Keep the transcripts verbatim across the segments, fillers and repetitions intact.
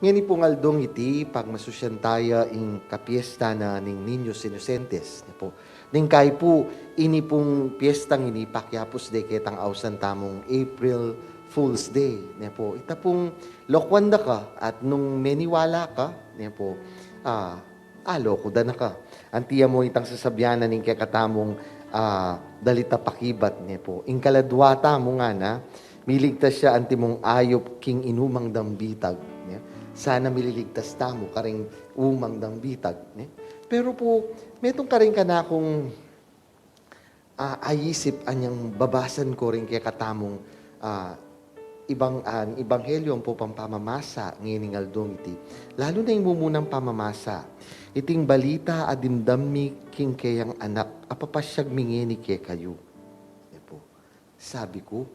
Ngeni pung aldong iti, pagmasusyan taya ing kapiesta na ning Niños Inocentes, ne pu. Ning kai pu, ini pung piestang ini pakiapus de ketang ausan tamung April Fool's Day, ne pu. Ita pung lokuan da ka, at nung meniwala ka, ne pu, ah, ah, loku da na ka. Anti ya mu itang sasabian na ning kekatamung, ah, dalita pakibat, ne pu. Ing kaladua tamu ngana, miligtas ya antimong ayup king inumang dang bitag, ne? Sana mililigtas tamu karing umang dang bitag, ne? Pero pu, metung karing kanakung, ah, aisip anyang babasan ku ring kekatamung, ah, ibang, ah, ebanghelyo ampo pang pamamasa ngening aldong iti. Lalu na ing mumunang pamamasa, iting balita a dimdam mi king keyang anak, a papasyag mi ngeni kekayu. Ne pu. Sabi ku,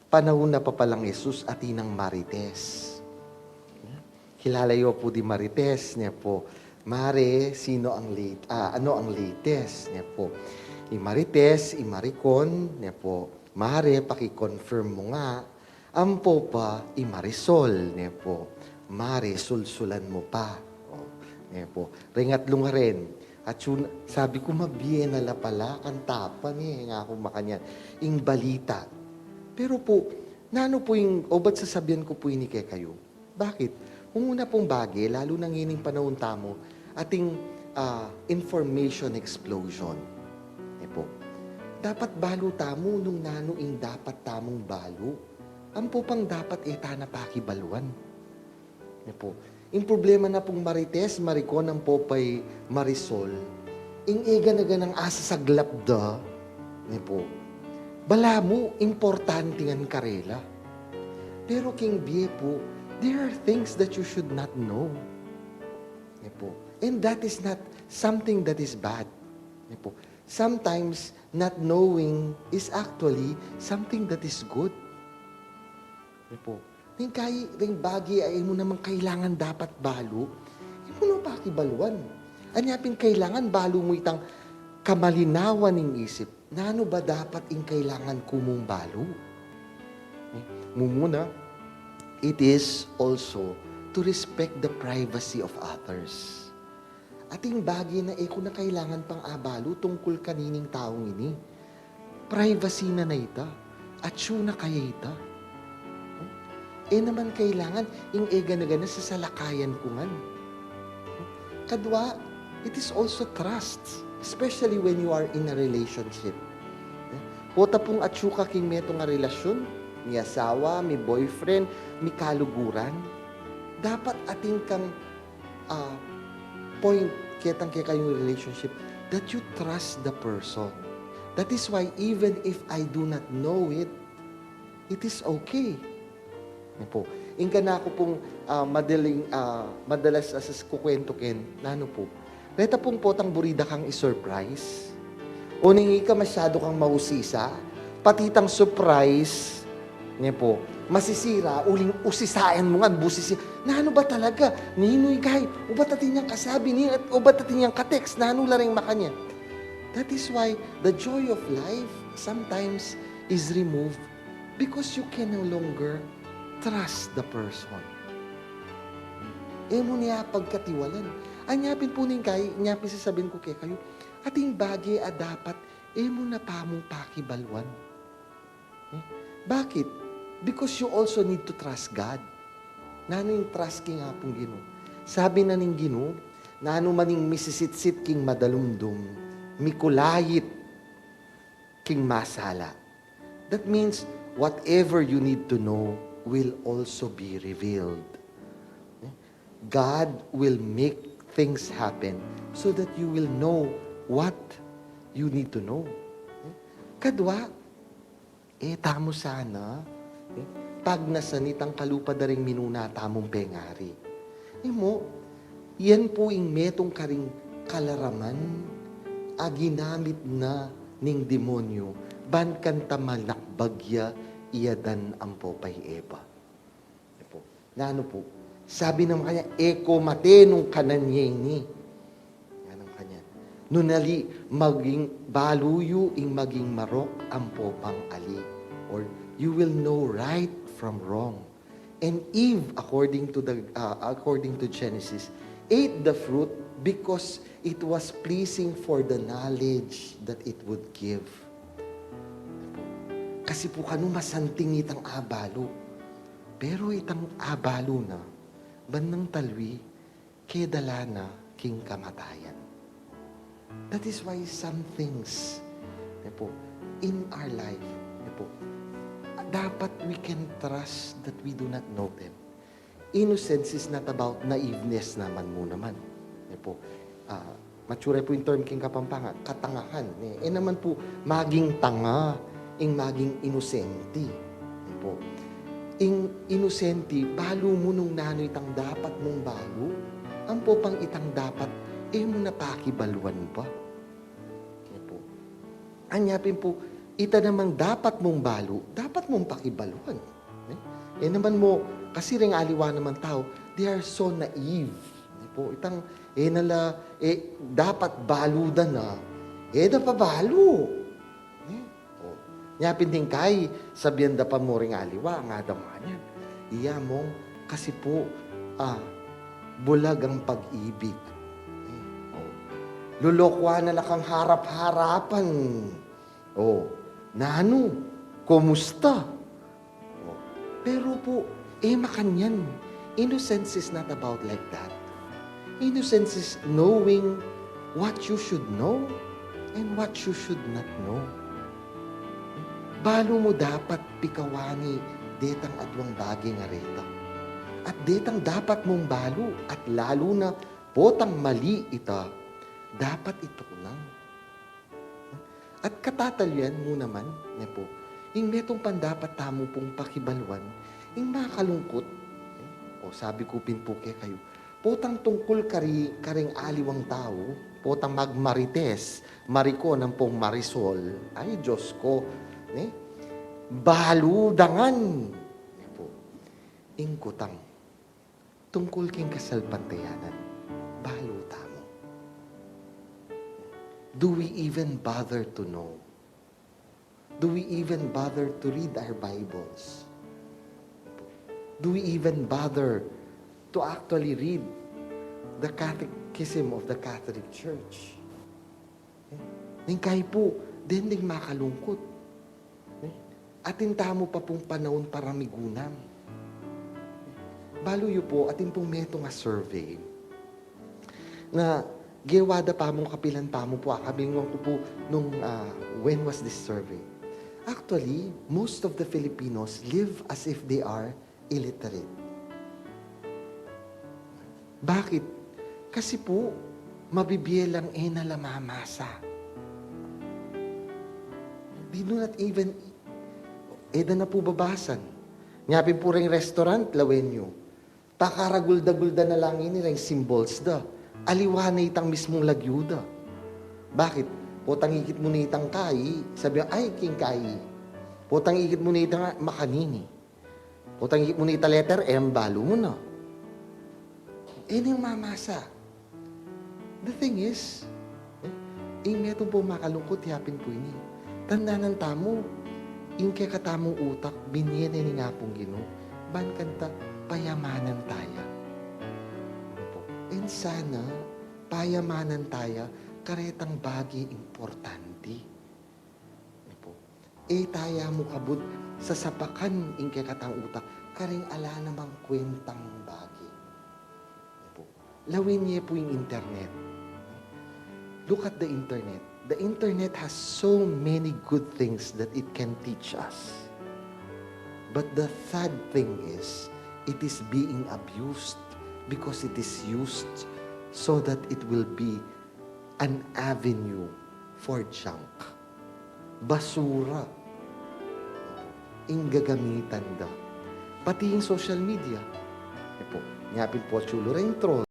panaun na pa palang Jesus atin nang Marites. Kilala yo pu di Marites, ne pu. Mare, sino ang late, ah, ano ang latest, ne pu. I Marites, i Maricon, ne pu. Mare, paki-confirm mu nga. Ampo pa, i Marisol, ne pu. Mare, sulsulan mu pa. O, ne pu. Ring atlung ren. At yun, sabi ku, mabie na la pala, kantapan e, nga ku makanyan. Ing balita. Pero pu, nanu pu ing, obat sasabian ku pu ini kekayu. Bakit? Ing una pung bage, lalu na ngening panaun tamu, ating, ah, information explosion. E pu. Dapat balu tamu nung nanu ing dapat tamung balu. Ampo pang dapat e ta na pakibaluan. Ne pu. Ing problema na pung Marites, Maricon, ampo pa'y Marisol, ing e gana-ganang asasaglap da, ne pu. Balamu, importante ngan karela. Pero king bie pu, there are things that you should not know. Ne pu. And that is not something that is bad. Ne pu. Sometimes, not knowing is actually something that is good. Ne pu. Ning kai, ring bage a e mu naman kailangan dapat balu, e mu na pakibaluan. Anya pin kailangan balu mu itang kamalinawan ning isip. Nanu ba dapat ing kailangan ku mung balu? Ne? Mumuna, it is also to respect the privacy of others. Ating bage na e ku na kailangan pang abalu tungkul kanining taung ini. Privacy na na ita. Atyu na kaya ita. E naman kailangan ing e gana-gana sasalakayan ku ngan. Kadua, it is also trust, especially when you are in a relationship. Pota pung atyu ka king metung a relasyun, mi asawa, mi boyfriend, mi kaluguran. Dapat atin kang ah, point ketang kekayung relationship that you trust the person. That is why even if I do not know it, it is okay. Ano po? Ing kanaku pung, ah, madaling, ah, madalas a saskukwento ken, nanu po? Reta pung potang buri da kang i-surprise. O ning ika masyadu kang mausisa, pati itang surprise, ne po, masisira, uling usisain mu ngan, busisi-, nanu ba talaga? Ninu ikay? Ubat atin yang kasabi, ni, ubat atin yang ka-text, nanu la ring makanyan? That is why the joy of life sometimes is removed because you can no longer trust the person. E mu ne ya pagkatiwalan. Anya pin po ning kai, anya pin sasabian ku kekayu, ating bage a dapat e mu na pa mung pakibaluan. Eh? Bakit? Because you also need to trust God. Nanu ing trust king Apung Ginu? Sabi na ning Ginu, nanu man ing misisitsit king madalumdum, mikulait king masala. That means, whatever you need to know will also be revealed. Eh? God will make things happen so that you will know what you need to know. Eh? Kadua, e tamu sana, eh, pagnasan itang kalupa da ring minuna tamung pengari. E mu, yan pu ing metung karing kalaraman a ginamit na ning demonyu ban kanita malakbag ya i Adan ampo pay Eva. Nanu po? Sabi nang makanyan, e ko mate nung kanan ye ini. Nanu makanyan? Nung ali, maging balu yu ing maging marok ampo pang ali. Or you will know right from wrong. And Eve, according to the, uh, according to Genesis, ate the fruit because it was pleasing for the knowledge that it would give. Kasi pu kanu masanting itang abalu. Pero itang abalu na, ban nang talwi, kaya dala na king kamatayan. That is why some things, ne po, in our life, ne po, dapat we can trust that we do not know them. Innocence is not about naiveness naman mu naman. Ne po, ah, mature po yung term king Kapampangan, katangahan. Ne? E naman po maging tanga ing maging inosente. Ne po. Ing inosente, balu mu nung nanu itang dapat mung balu, ampo pang itang dapat e mu na pakibaluan pa. Ne po. Anya pin po, ita namang dapat mung balu, dapat mung pakibaluan. Ne? E naman mu, kasi ring aliwa namang tau, they are so naive. Ne po, itang, e na la, e, dapat balu da na, e da pa balu. Ne? O. Nya pin ding kai, sabian da pa mu ring aliwa, ngana da man yan. Iya mung, kasi po, ah, bulag ang pag-ibig. Ne? O. Lolokuan na la kang harap-harapan. O. Nanu? Kumusta? O. Pero po, e makanyan. Innocence is not about like that. Innocence is knowing what you should know and what you should not know. Balu mu dapat pikawani detang aduang bage nga reta. At detang dapat mung balu, at lalu na potang mali ita, dapat itukunan. At katatalian mu naman, ne po, ing metung pang dapat tamu pung pakibaluan, ing makalungkut, o sabi ku pin po kekayu, potang tungkul kari, karing aliwang tau, potang magmarites, marikon ampong marisol, ay Diyos ko, ne? Balu da ngan, ne po, ing kutang tungkul king kasalpantayanan, balu tamu. Do we even bother to know? Do we even bother to read our Bibles? Do we even bother to actually read the Catechism of the Catholic Church? Ning kai pu, deng makalungkut. Atin tamu pa pung panaun para migunam. Balu yu pu, atin pung metung a survey na gewa da pa mung kapilan pa mu pu, akabingungan ku pu nung, ah, when was this survey? Actually, most of the Filipinos live as if they are illiterate. Bakit? Kasi pu, mabibie lang e na la mamasa. They do not even, e da na pu babasan. Nya pin pu reng restaurant, lawen yu. Pakaragul-dagul da na lang ini reng symbols da. Aliwa na itang mismung lagyu da. Bakit? Potang ikit mu na itang kai, sabi, "Ay, king kai." Potang ikit mu na itang makanini. Potang ikit mu na ita letter M, balu mu na. E na ing mamasa. The thing is, eh, ing metung pung makalungkut, yapin pu ini. Tandanan tamu, ing kekatamung utak, binie ne ning Apung Ginu, ban kanta payamanan taya. And sana, payamanan taya, karetang bage importante. Ipu. E taya mu kabud sasapakan ing kekatang utak, karing ala namang kwentang bage. Ipu. Lawen ye pu ing internet. Look at the internet. The internet has so many good things that it can teach us. But the sad thing is, it is being abused because it is used so that it will be an avenue for junk. Basura ing gagamitan da. Pati ing social media. Ipu, nya pin pu atsu lu reng troll,